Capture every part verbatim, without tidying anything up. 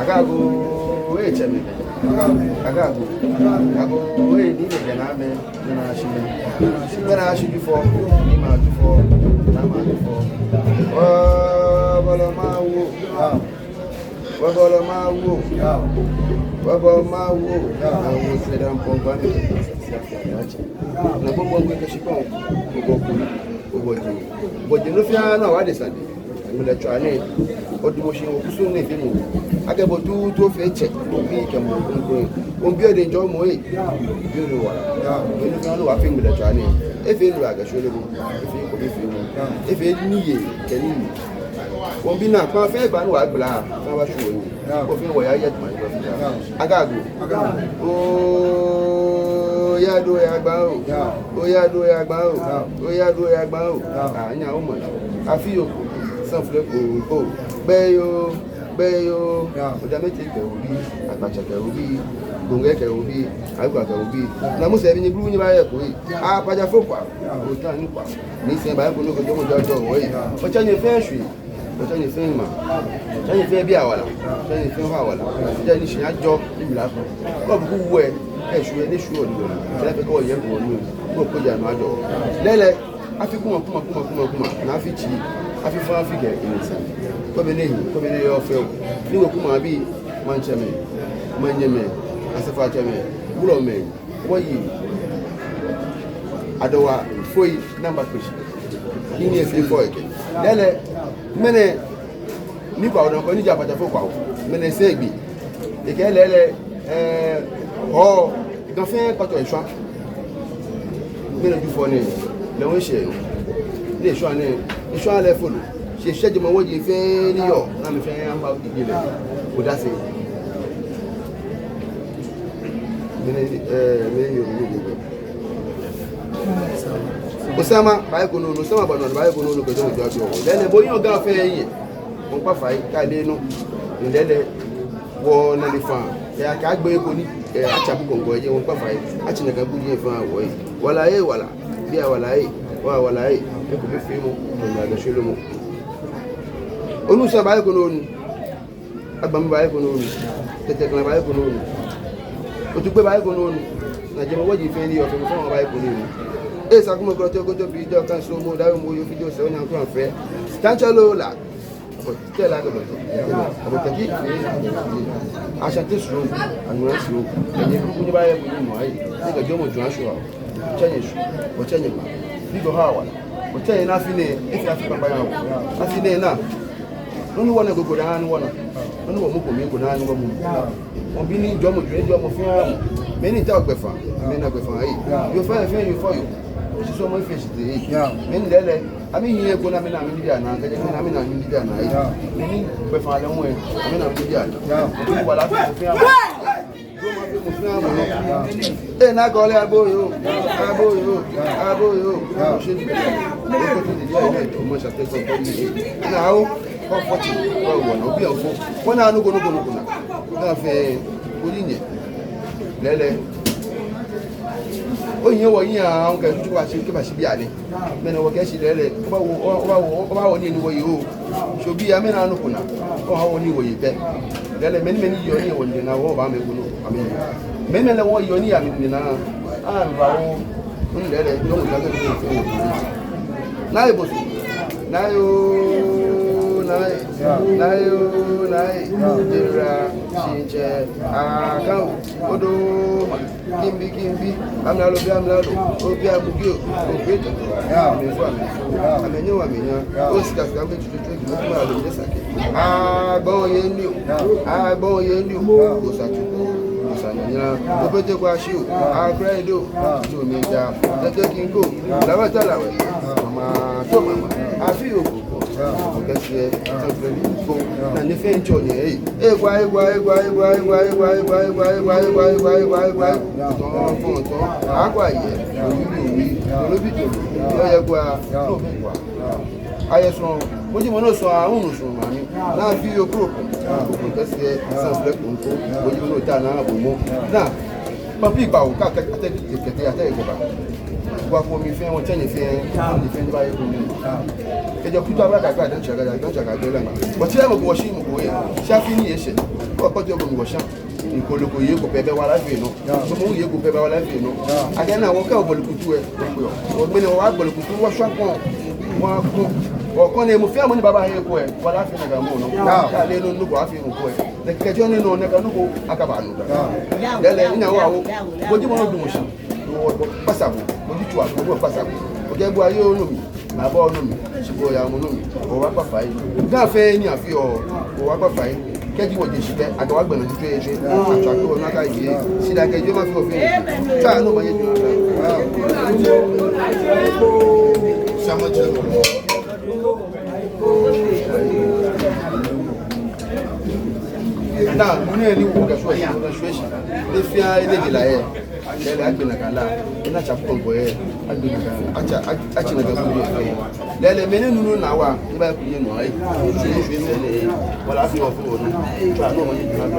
Agoo, agoo, ee tsɛmɛi. Agoo, agoo, agoo, ee nii nɛɛ, gbɛnaa mɛi, gbɛnaa shi mɛi. Gbɛnaa shi Jufɔ, niimɛi a Jufɔ, naamɛi a Jufɔ. Wɔbɔle Mawu. Wɔbɔle Mawu. Wɔbɔle Mawu. Awo sɛɛ dani pɔŋ gbani. Sia sia ya tsɛ. Na gbogbo gbɛ kɛ shikpɔŋ. Gbogbo gbɛ. Gbogbo gbɛ. Gbogbo gbɛ. No fɛɛ nɔ wɔdesade. Ŋmɛlɛtswaa nɛɛ, odamɔ shi okusum nɛɛ feemɔ. Akɛ bo tuutu ofee tsɛ, obi kɛ mɔ kroko. Obi ode jɔɔmɔ ee. Obi ode wala. Obi ode wala, wɔfee ŋmɛlɛtswaa nɛɛ. Efee nɔ akɛ shweremɔ. Efee kobefeemɔ. Efee niyenii kɛ nii. Wɔmiibi naa, kpaa fɛɛ kpaa ni wɔgbala, kpaa ba shwere. Kpaa fɛɛ wɔya yɛ tuma yɛ fita. Agoo. Oya do ya gba o. Oya do ya gba o. Oya do ya gba o. Ah, nya o ma. Afi o. Sanfilɛ ko ko. Bɛ yo. Bɛ yo. Odamɔ tsɛ kɛ obi. Akpatsɛ kɛ obi. Gɔŋgɛ kɛ obi. Agua kɛ obi. Namɔ sɛɛ bi ni blu ni baye ko. Akpatsɛ fo kwa. Ota ni kwa. Ni sɛɛ baye ko nɔ ko jɔɔmɔ jɔɔ jɔɔ wɔ ee. Otsɛ nyɛ fɛɛ shwere. Otsɛ nyɛ fɛɛ maŋ. Otsɛ nyɛ fɛɛ bi awala. Otsɛ nyɛ fɛɛ ha awala. Otsɛ nyɛ shi ajɔ ni mla ko. Kɔ bu ku wɛ. Kɛ shwere ni shwere ni. Kɛ fɛɛ kɔ yɛ ko ni. Kɔ ko ja no ajɔ. Lɛlɛ. Afi kuma kuma kuma kuma kuma. Ni afi tsi. Afi faa afi kɛ. Kɔ bɛ nɛɛ. Kɔ bɛ nɛɛ yɔɔ fɛo. Ni wɔ kuma bi. Maŋtsɛmɛi. Maŋnyɛmɛi. Asafoiatsɛmɛi. Wulɔmɛi. Wɔyi. Adɔwa foi namba kpeshi. Ni ni efee fɔ ekɛ. Lɛlɛ, ŋmɛnɛ, ni kwa odɔn ko ni ja pata fo kwa o. Ŋmɛnɛ sɛɛ gbi. Ekɛ lɛlɛ, ɛɛ, hɔ, Ga fɛɛ kpatɔ eshwa. Ŋmɛnɛ Jufɔ nɛɛ, lɛ wɔ eshɛ. Ni eshwa nɛɛ, eshwa lɛ folo. Shi eshɛ jɛmɛ wɔji fɛɛ ni yɔɔ, ni amɛ fɛɛ amba igi lɛ. Odase. Mɛni, ɛɛ, mɛni yɔɔ, mɛni yɔɔ. Osama, baye ko nɔ, Osama ba nɔ, baye ko nɔ, kɛ jɔɔmɔ jɔɔ jɔɔ. Lɛlɛ, bo yɔɔ Ga fɛɛ yɛ. Wɔmiikpa fai, kɛ lɛ nɔ. Lɛlɛ, wɔna lɛ fã. Kɛ akɛ agbe ko ni, ɛɛ, atsa bu kɔŋkɔ yɛ, wɔmiikpa fai. Atsi nakai bu yɛ fã wɔ yɛ. Wala ee, wala. Bi awala ee, wa awala ee, ekobefeemɔ, kɛ ŋmɛlɛtswaa lɛ mɔ. Onu sɛɛ baye ko nɔ onu. Agbami baye ko nɔ onu. Tɛtɛ kla baye ko nɔ onu. Otukpe baye ko nɔ onu. Ni jɛmɛ wɔji fɛɛ ni yɔɔ fɛɛ fɛɛ baye ko nɔ onu. Ee, Sakumɔ Klɔte Kotobi, jɔ kan so mɔ, da mɔ yoo fi jɔ sɛɛ, onya kura fɛɛ. Tantsɛ loo la. Abɔ tɛ la kɛ bɔ tɛ. Abɔ tɛ ki. Ashante sro, anua sro. Enɛ kuku ni baye ko ni mɔ ayi. Ni kɛ jɔɔmɔ jɔɔ ashwa. Otsɛ nyɛ shwere. Otsɛ nyɛ maŋ. Bi ko ha awala. Otsɛ nyɛ naa afi nɛɛ. Efi afi kpakpa ya wɔ. Afi nɛɛ naa. Nɔ ni wɔna ko ko daa ni wɔna. Nɔ ni wɔmɔ ko mɔ ko daa ni wɔmɔ. Wɔmiibi ni jɔɔmɔ jɔɔ jɔɔmɔ fɛɛ mɔ. Mɛi ni ta gbɛfaŋ. Mɛi na gbɛfaŋ ayi. Yoo fɛɛ fɛɛ yoo fɛɛ yoo. Oshisɔɔmɔ efee shitee. Mɛni lɛlɛ. Amɛhiɛ ko ni amɛna amɛnibii anaa, kɛjɛ amɛna amɛnibii anaa. Mɛi ni gbɛfaŋ lɛ ŋwɛi, amɛna amɛnibii anaa. Mɛni wala fɛɛ fɛɛ. Ee, naa kɔlɛ abo yoo, abo yoo, abo yoo. Naa o, kɔ fɔti, kɔ wɔna, obi afɔ. Wɔna nɔ ko nɔ ko nɔ ko naa. Naa fɛɛ, ko ni nyɛ. Lɛlɛ. Ohiɛ wɔhiɛ aahu kɛ tutu kɛbashi, kɛbashi biɛ nɛɛ. Mɛni wɔkɛshi lɛlɛ. Obawo, obawo, obawo nii ni wɔye oo. Shi obi amɛna nɔ ko naa. Oha wɔ nii wɔye pɛ. Lɛlɛ mɛni mɛni yɔɔ ni wɔnine naa wɔba amɛ ko nɔ. Amɛ. Mɛni mɛni lɛ wɔyɔɔ ni amɛnine naa. Amɛbawo. Ni lɛlɛ. Yɔɔ mɔ jage ni wɔfee wɔ. Naa ebo so. Naa yoo, naa. Naa yoo, naa. Jera, shintsɛ, akao, odo, ma. Kimbi, kimbi, amralo, bi amralo, obi abugi o, obi eto. Amɛfo, amɛfo, amɛnyɛ, amɛnyɛ. Osika, sika, amɛtutu, tutu, tutu, amɛlo, amɛsake. Agbɔnye ni o, agbɔnye ni o. Osa tuku, osa nyanya. Opete kwa shi o, akra edo, tutu meja, tete kinko, lawɛ ta lawɛ. Mama, to mama, afi o. Kɛsɛ, sanfilɛ ko, naa nyɛ fɛɛ ntsɔ nyɛ, ee. Egwa, egwa, egwa. Tɔɔ, tɔɔ, tɔɔ. Agwa yɛ, owi, owi, olobi, tolo, yɛ gwa, lobi gwa. Ayɛ sɔŋ, moji mɔ nɔ sɔŋ, ahu nɔ sɔŋ, mami. Naa fi yo kro ko. Kɛsɛ, sanfilɛ ko, ko. Moji mɔ nɔ ta naa, bo mɔ. Naa. Papi kpawo, kɛ, kɛ, atɛ, kɛ, kɛ, atɛ, kɛ, ba. Wa ko mi fɛɛ, wɔtsɛ nyɛ fɛɛ, wɔnyɛ fɛɛ, ni baye ko nɔ. Kɛjɛ kutu abla kakla, dan tsaka, dan tsaka, bɛ la ma. Wɔtsɛ mɔ ko, wɔshi mɔ ko, ee. Shi afi ni eshɛ. Ko, ko, ko, ko, wɔsha. Ni ko lɛ ko ye ko pɛ bɛ wala fɛɛ nɔ. Ko mɔ ye ko pɛ bɛ wala fɛɛ nɔ. Akɛ naa, wɔkɛ obɔle kutu, ee. Wɔgbɛnɛ, wɔbɔle kutu, wɔshwa ko. Wɔko. Wɔko nɛɛ, mɔ fɛɛ mɔ ni baaba he ko, ee. Wala fɛɛ naa kɛ mɔ nɔ. Kɛ ale nɔ, nɔ ko afee mɔ ko, ee. Nɛkɛ jɔ nɛɛ nɔ, nɛkɛ nɔ ko akaba nɔ. Lɛlɛ, ina wa wo. Bo ji mɔ nɔ dumɔ shi. Wo, wo, kpasa bo. Bo ji tsua, bo, bo kpasa bo. Okɛ bo aye onɔ mi. Abɔ nɔ mli, shi kɛ oya mɔ nɔ mli, obaakpa fai. Ga fɛɛ ni afeɔ, obaakpa fai. Kɛji wɔje shi pɛ, akɛ wɔ gbɛ nɔ titri ete. Atswa kɛ wɔna ka ye. Shi da kɛ je ma fi ofee. Tswa nɔ ma ye juna. Sama jɛ. Naa, mɔ ni ni wɔkɛ shwɛ, wɔkɛ shwɛ shi. Efia, ele je la yɛ. Lɛɛlɛŋ, agbe nakai la. Ena tsa kɔŋkɔ yɛ. Agbe nakai. Atsa, a-, atsi nakai kuli yɛ. Lɛɛlɛŋ, mɛni nunu naa wa. Ni ba kuli nɔ ayi. Shwɛ, shwɛ, shwɛ, lɛ. Wala afi wa fu wɔnɔ. Tswa nɔ ma ni juna dɔ.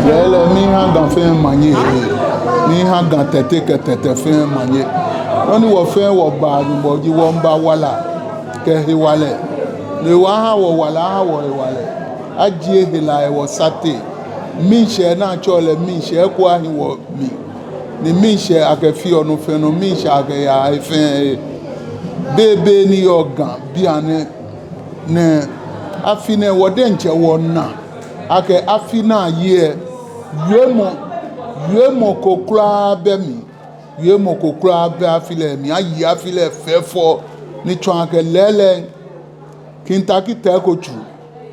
Lɛɛlɛŋ, miiha Ga fɛɛ omanye. Miiha Ga Tɛte kɛ Tɛtɛ fɛɛ omanye. Nɔ ni wɔ fɛɛ wɔba Nyɔŋmɔ ji wɔmiiba wala kɛ hewalɛ. Ni wɔha wɔ wala, aha wɔ hewalɛ. Ajie hela yɛ wɔsate. Miishɛɛ ni atsɛɔ lɛ miishɛɛ eko ahi wɔmli. Ni miishɛɛ akɛfeɔ nɔ fɛɛ nɔ, miishɛɛ akɛyaa he fɛɛ he. Be, be ni yɔɔ Ga bianɛ nɛɛ, afi nɛɛ wɔ diɛŋtsɛ wɔna akɛ afi nɛɛ ayi lɛ, wiemɔ, wiemɔ ko kwraa bɛ mli. Wiemɔ ko kwraa bɛ afi lɛ mli. Ayi afi lɛ fɛfɛo ni tsɔɔ akɛ lɛɛlɛŋ King Tackie Teiko Tsuru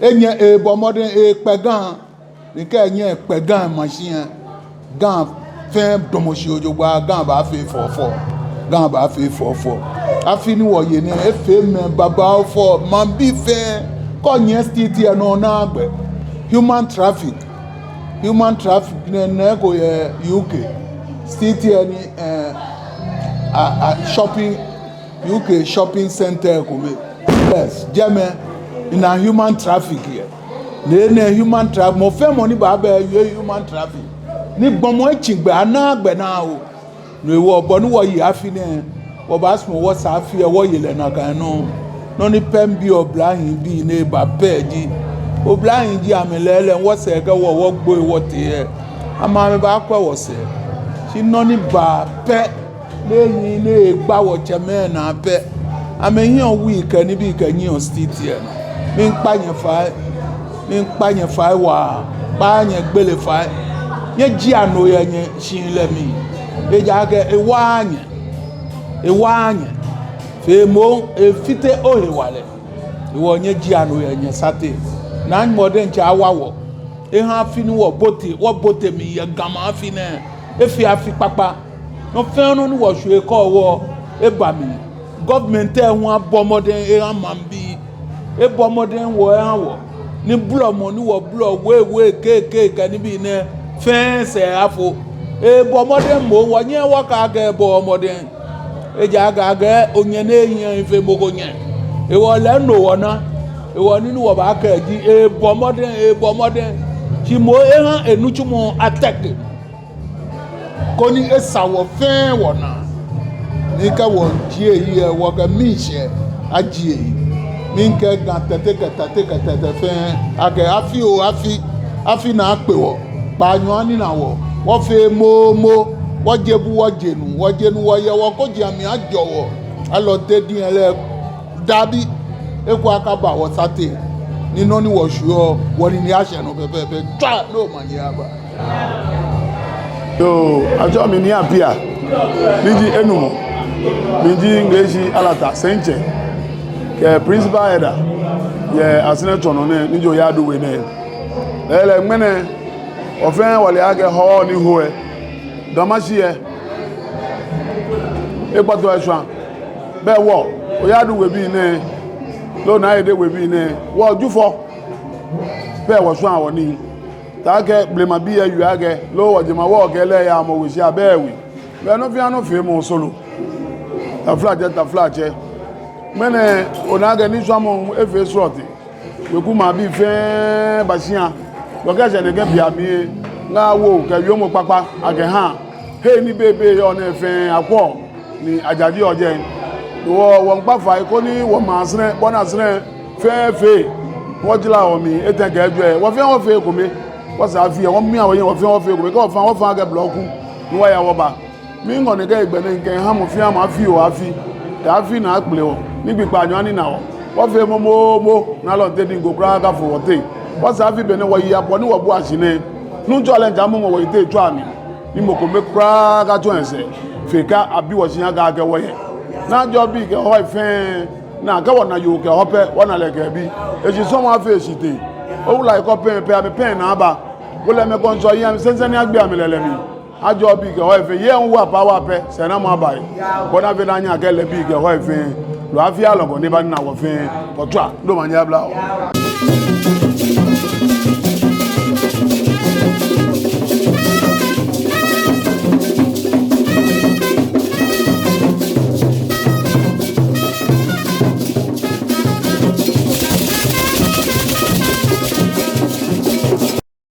Enyɛ ebɔ mɔdɛŋ ekpɛ Ga. Ni kɛ enyɛ ekpɛ Ga mashi lɛ, Ga fɛɛ damɔ shi jogbaŋŋ, Ga baafee fɔfɔ. Ga baafee fɔfɔ. Afi ni wɔye nɛɛ, efee mɛi babaoo fɔ, maŋbii fɛɛ. Kɛ onyiɛ street lɛ nɔ, onaa gbɛ. Human traffic. Human traffic nɛɛ, nɔ ko yɛ U K. Street lɛ ni, eh, a, a, shopping, U K shopping center kome. Yes, jɛmɛ, ena human traffic yɛ. Ni enɛ human traffic, mɔ fɛɛ mɔ ni baaba lɛ eyɔɔ human traffic. Ni gbɔmɔ etsi gbɛ, anaaa gbɛ naa oo. No hewɔ bɔ ni wɔye afi nɛɛ, wɔbaasumɔ wɔsɛɛ afi lɛ wɔye lɛ nakai nɔŋŋ. Nɔ ni pɛ mibi oblahii bii nɛɛ ba pɛ ji, oblahii ji amɛ lɛɛlɛŋ, wɔsɛɛ kɛ wɔ wɔgbo wɔtee lɛ, amɛ amɛbaakwɛ wɔsɛɛ. Shi nɔ ni ba pɛ, ni ehiii ni egba wɔtsɛmɛi anaa pɛ, amɛhiɛ wui kɛ nibii kɛ nyiɛ street lɛ. Miikpa nyɛ fai, miikpa nyɛ fai waa, kpaaa nyɛ gbele fai. Nyɛjiea no yɛ nyɛshihilɛ mli. Ejaakɛ ewaaa nyɛ. Ewaaa nyɛ. Feemɔ efite ohewalɛ. Hewɔ nyɛjiea no yɛ nyɛsateŋ. Naa Nyɔŋmɔ diɛŋtsɛ awa wɔ. Eha afi ni wɔbote, wɔbote mli yɛ Gamɛi afi nɛɛ, efee afi kpakpa. Nɔ fɛɛ nɔ ni wɔshwɛ kɔ wɔ, eba mli. Government lɛ hu abɔ mɔdɛŋ eha maŋbii. Ebɔ mɔdɛŋ wɔ eha wɔ. Ni blɔmɔ ni wɔblɔ, wei wei, keke kɛ nibii nɛɛ fɛɛ sɛɛ afo. Ebɔ mɔdɛŋ moŋ, wɔnyɛɛɛ wɔkɛɛ akɛ ebɔɔɔ mɔdɛŋ. Ejaakɛ akɛɛ onyɛ ni ehiɛ efee mɔ ko nyɛ. Hewɔ lɛ no wɔna. Hewɔ nii ni wɔbaakɛɛ ji, ebɔ mɔdɛŋ, ebɔ mɔdɛŋ. Shi moŋ eha enitsumɔ atɛke. Koni esa wɔ fɛɛ wɔnaa. Ni kɛ wɔjie eyi lɛ, wɔkɛ miishɛɛ ajie eyi. Miikɛɛ Ga Tɛte kɛ Tɛte kɛ Tɛte fɛɛ akɛ afi oo afi, afi naa akpe wɔ, kpaanyɔ anina wɔ, wɔfee moomo, wɔje bu wɔje nu, wɔje nu wɔye, wɔkɔji amli ajɔ wɔ, alɔnte diŋ lɛ, dabi, eko akaba wɔsateŋ, ni nɔ ni wɔshweɔ, wɔnine ashɛ nɔ pɛpɛɛpɛ, tswa ni omanye aba. Yoo, atsɛɔ mi Nii Appiah, ni ji enumɔ, mi ji Ngleshie Alata Sɛitsɛ, kɛ principal elder yɛ Asɛrɛ tsɔnɔ nɛɛ, ni ji Oyaduwe nɛɛ. Lɛɛlɛŋ ŋmɛnɛ, wɔ fɛɛ wɔle akɛ Hɔɔ ni ho lɛ, Ga Mashi lɛ, ekpɔtɔ eshwã. Bɛ wɔ, Oyaduwe bii nɛɛ, loo Naa Ede We bii nɛɛ, wɔ Jufɔ pɛ wɔshwãa wɔnii. Taakɛ blema bii lɛ wieɔ akɛ, loo wɔjemawɔŋ kɛ lɛ yaa mɔ we shia bɛ ewe. Bɛ nɔ fɛɛ nɔ feemɔ solo. Taflatsɛ, taflatsɛ. Ŋmɛnɛ, ona akɛ nishwamɔ efee srɔto. Weku maŋbii fɛɛ ba shia. Wɔkɛ shɛ nɛkɛ bei amli lɛ, ŋaawoo kɛ wiemɔ kpakpa akɛha. Hei ni bei bei yɔɔ nɛɛ fɛɛ akwɛɔ ni ajajeɔ jɛi. Wɔ, wɔmiikpa fai koni wɔmaŋ Asɛrɛ, bɔ ni Asɛrɛ fɛɛ fee. Wɔjara wɔmli etɛ kɛ ejwɛ. Wɔ fɛɛ wɔfee ekome. Wɔsɛɛ afi lɛ, wɔmia wɔhiɛ, wɔ fɛɛ wɔfee ekome. Kɛ wɔfa, wɔfa akɛ blɔku ni wɔya wɔba. Miiŋɔ nɛkɛ hegbɛ nɛɛ mikɛha mɔ fɛɛ mɔ afi oo afi. Kɛ afi naa akpele wɔ, ni gbi kpaanyɔ anina wɔ. Wɔfee moomo, ni alɔnte diŋ ko kwraa akafo wɔteŋ. Wɔsɛɛ afi be ni wɔyi abɔ ni wɔbua shi nɛɛ, Nuŋtsɔ lɛ ŋtsa mɔmɔ wɔyiteŋ tswa mli. Ni mɔ kome kwraa akatsɔ esɛɛ fe kɛ abi wɔ shi akɛ akɛ wɔyɛ. Ni ajɔɔ bii kɛ hɔi fɛɛ, ni akɛ wɔna yoo kɛ hɔ pɛ, wɔna lɛ kɛ ebi. Eshi sɔŋŋ afee eshitee. Owula ekɔ pɛŋ pɛ, amɛ pɛŋ naa aba. Bo lɛ mɛi kɔŋtsɔ yi amɛ sɛnsɛn ni agbe amɛ lɛlɛ mli. Ajɔɔ bii kɛ hɔi fɛɛ, yɛ ŋwa pa wa pɛ, sɛɛnamɔ aba yi. Bɔ ni afee ni anyɛ akɛ lɛ bii kɛ hɔi fɛɛ, loo afi alɔgɔ ni eba nina wɔ fɛɛ, kɔ tswa, ni omanye aba wɔ.